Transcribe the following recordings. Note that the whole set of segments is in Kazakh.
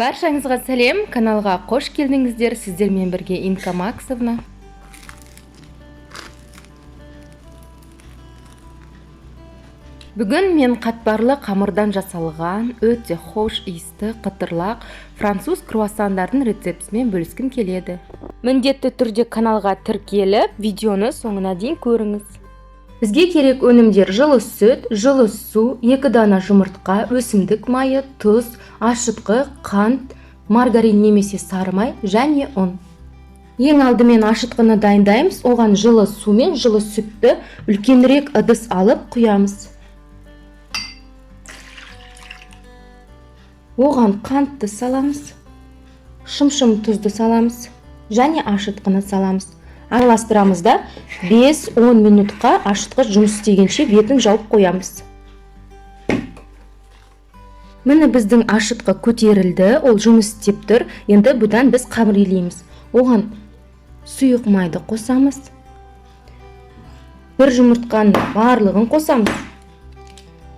Баршаңызға сәлем, каналға қош келдіңіздер. Сіздермен бірге Инка Максовна. Бүгін мен қатпарлы қамырдан жасалған өте хош иісті қытырлақ француз круассандардың рецептісімен бөліскім келеді. Міндетті түрде каналға тіркеліп, видеоны соңына дейін көріңіз. Бізге керек өнімдер: жылы сүт, жылы су, 2 дана жұмыртқа, өсімдік майы, тұз, ашытқы, қант, маргарин немесе сары май және ұн. Ең алдымен ашытқыны дайындаймыз. Оған жылы су мен жылы сүтті үлкенірек ыдыс алып құямыз. Оған қантты саламыз, шымшым тұзды саламыз және ашытқыны саламыз. Араластырамыз да 5-10 минутқа ашытқы жұмыс істегенше бетін жауып қоямыз. Міне, біздің ашытқы көтерілді, ол жұмыс істеп тұр. Енді бұдан біз қамыр илейміз. Оған сұйық майды қосамыз. Бір жұмыртқаның барлығын қосамыз.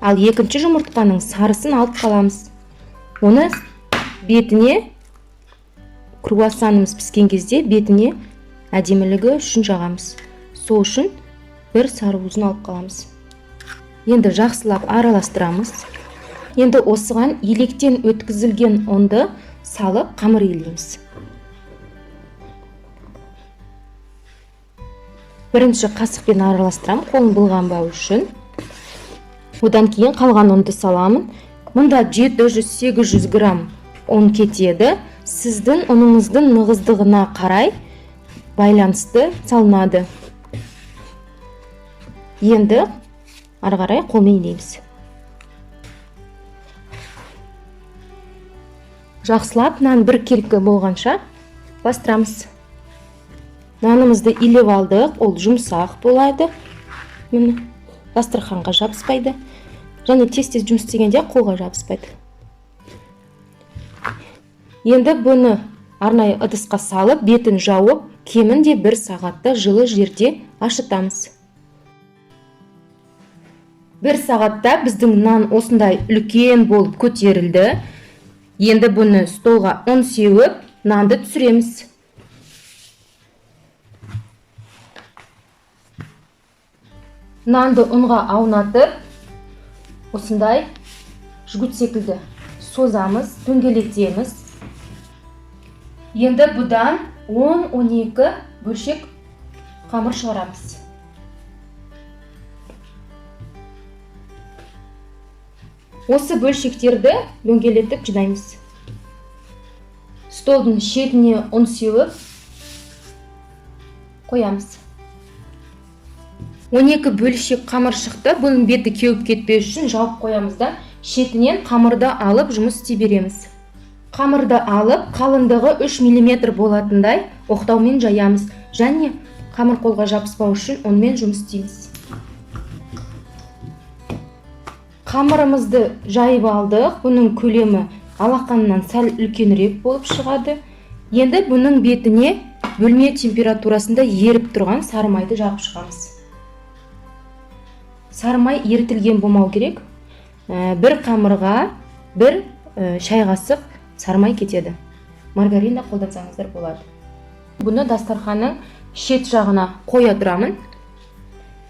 Ал екінші жұмыртқаның сарысын алып қаламыз. Оны бетіне, круассанымыз піскен кезде бетіне әдемілігі үшін жағамыз. Сол үшін бір сары уызын алып қаламыз. Енді жақсылап араластырамыз. Енді осыған електен өткізілген ұнды салып қамыр илейміз. Бірінші қасықпен араластырамын, қолым былғанбау үшін. Одан кейін қалған ұнды саламын. Мұнда 700-800 грамм ұн кетеді. Сіздің ұныңыздың нығыздығына қарай байланысты салынады. Енді ары қарай қолмен илейміз. Жақсылап нан бір келкі болғанша бастырамыз. Нанымызды илеп алдық, ол жұмсақ болады. Міне, дастарханға жабыспайды. Және тез-тез жұмыс істегенде қолға жабыспайды. Енді бұны арнайы ыдысқа салып, бетін жауып, кемінде бір сағатта жылы жерде ашытамыз. Бір сағатта біздің нан осындай үлкен болып көтерілді. Енді бұны столға ұн сеуіп, нанды түсіреміз. Нанды ұнға аунатып, осындай жгут секілді созамыз, дөңгелетеміз. Енді бұдан 10-12 бөлшек қамыр шығарамыз. Осы бөлшектерді дөңгелетіп жинаймыз. Столдың шетіне ұн сеуіп қоямыз. 12 бөлшек қамыр шықты. Бұның беті кеуіп кетпеу үшін жауып қоямыз да, шетінен қамырды алып жұмыс істей береміз. Қамырды алып, қалыңдығы 3 миллиметр болатындай оқтаумен жаямыз және қамыр қолға жабыспау үшін онымен жұмыс істейміз. Қамырымызды жайып алдық. Бұның көлемі алақаннан сәл үлкенірек болып шығады. Енді бұның бетіне бөлме температурасында еріп тұрған сары майды жағып шығамыз. Сары май ерітілген болмау керек. Бір қамырға бір шай қасық сары май кетеді. Маргарин да қолдансаңыздар болады. Бұны дастарханның шет жағына қоя тұрамын.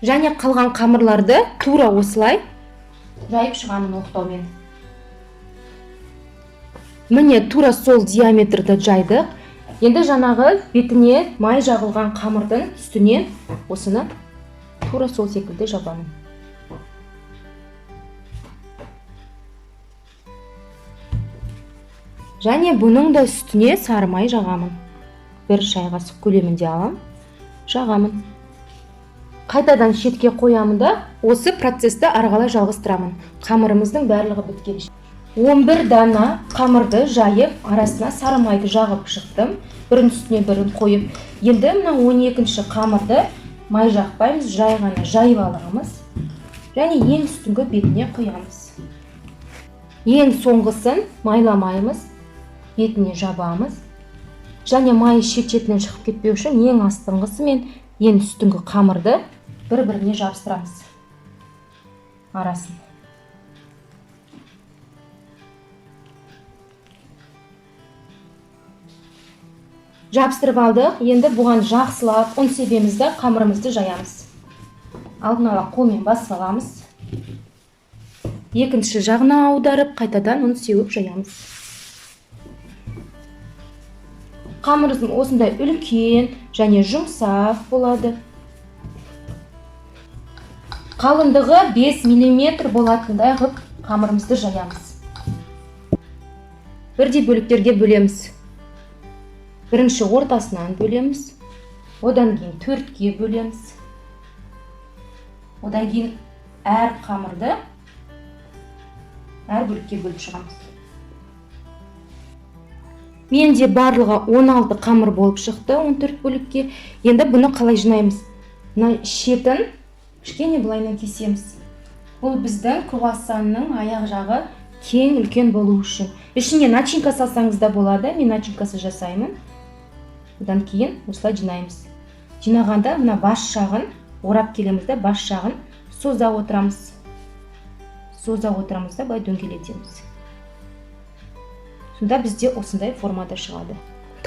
Және қалған қамырларды тура осылай жайып шығамын оқтаумен. Міне, тура сол диаметрді жайдық. Енді жаңағы бетіне май жағылған қамырдың үстінен осыны тура сол секілді жабамын. Және бұның да үстіне сары май жағамын. Бір шай қасық көлемінде алам, жағамын. Қайтадан шетке қоямын да, осы процесті ары қарай жалғастырамын. Қамырымыздың барлығы біткенше. 11 дана қамырды жайып, арасына сары майды жағып шықтым. Бірін үстіне бірін қойып. Енді мына 12-ші қамырды май жақпаймыз, жай ғана жайып аламыз. Және ең үстіңгі бетіне құямыз. Ең соңғысын майламаймыз, бетіне жабамыз. Және май шет-шетінен шығып кетпеу үшін ең астыңғысы мен ең үстіңгі қамырды бір-біріне жабыстырамыз арасын. Жабыстырып алдық. Енді бұған жақсылап ұн себеміз де, қамырымызды жаямыз. Алдын ала қолмен басып аламыз. Екінші жағына аударып, қайтадан ұн сеуіп жаямыз. Қамырымыз осындай үлкен және жұмсақ болады. Қалыңдығы 5 миллиметр болатындай қылып қамырымызды жаямыз. Бірдей бөліктерге бөлеміз. Бірінші ортасынан бөлеміз, одан кейін 4-ке бөлеміз. Одан кейін әр қамырды әр бөлікке бөліп шығамыз. Менде барлығы 16 қамыр болып шықты, 14 бөлікке. Енді бұны қалай жинаймыз? Мына шетін кішкене былайынан кесеміз. Бұл біздің круассанның аяқ жағы кең үлкен болу үшін. Ішіне начинка салсаңыз да болады, мен начинкасы жасаймын. Одан кейін осылай жинаймыз. Жинағанда мына бас жағын орап келеміз де, бас жағын соза отырамыз. Соза отырамыз да, былай дөңгелетеміз. Сонда бізде осындай формада шығады.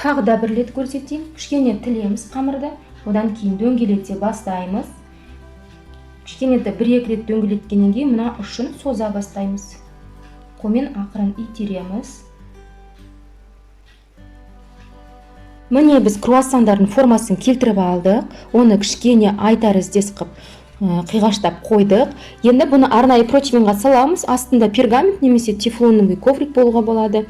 Тағы да бір рет көрсетейін. Кішкене тілеміз қамырды, одан кейін дөңгелете бастаймыз. Кішкене де бір-екі рет дөңгелеткеннен кейін мына ұшын соза бастаймыз. Қолмен ақырын итереміз. Міне біз круассандардың формасын келтіріп алдық. Оны кішкене ай тәріздес қып, қиғаштап қойдық. Енді бұны арнайы противеньға саламыз. Астында пергамент немесе тефлоновый коврик болуға болады.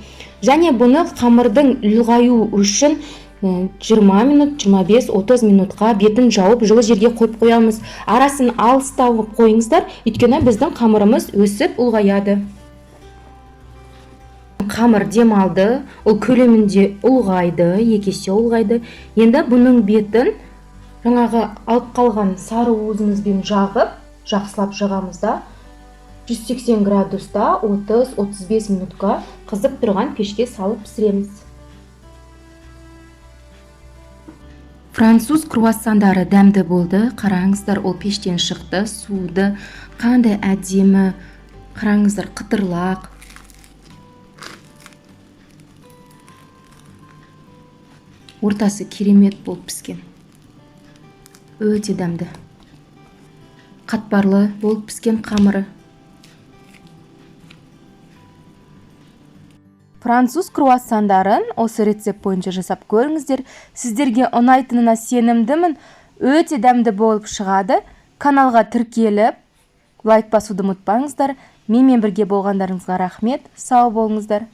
Және бұны қамырдың ұлғаюы үшін, 20 минут, 25-30 минутқа бетін жауып жылы жерге қойып қоямыз. Арасын алыстау қылып қойыңыздар, өйткені біздің қамырымыз өсіп ұлғаяды. Қамыр демалды, ол көлемінде ұлғайды, екі есе ұлғайды. Енді бұның бетін жаңағы алып қалған сары уызымызбен жағып, жақсылап жағамыз да, 180 градуста 30-35 минутқа қызып тұрған пешке салып пісіреміз. Француз круассандары дәмді болды. Қараңыздар, ол пештен шықты, суды қандай әдемі. Қараңыздар, қытырлақ. Ортасы керемет болып піскен. Өте дәмді. Қатпарлы болып піскен қамыры. Француз круассандарын осы рецепт бойынша жасап көріңіздер. Сіздерге ұнайтынына сенімдімін. Өте дәмді болып шығады. Каналға тіркеліп, лайк басуды ұмытпаңыздар. Менімен бірге болғандарыңызға рахмет. Сау болыңыздар.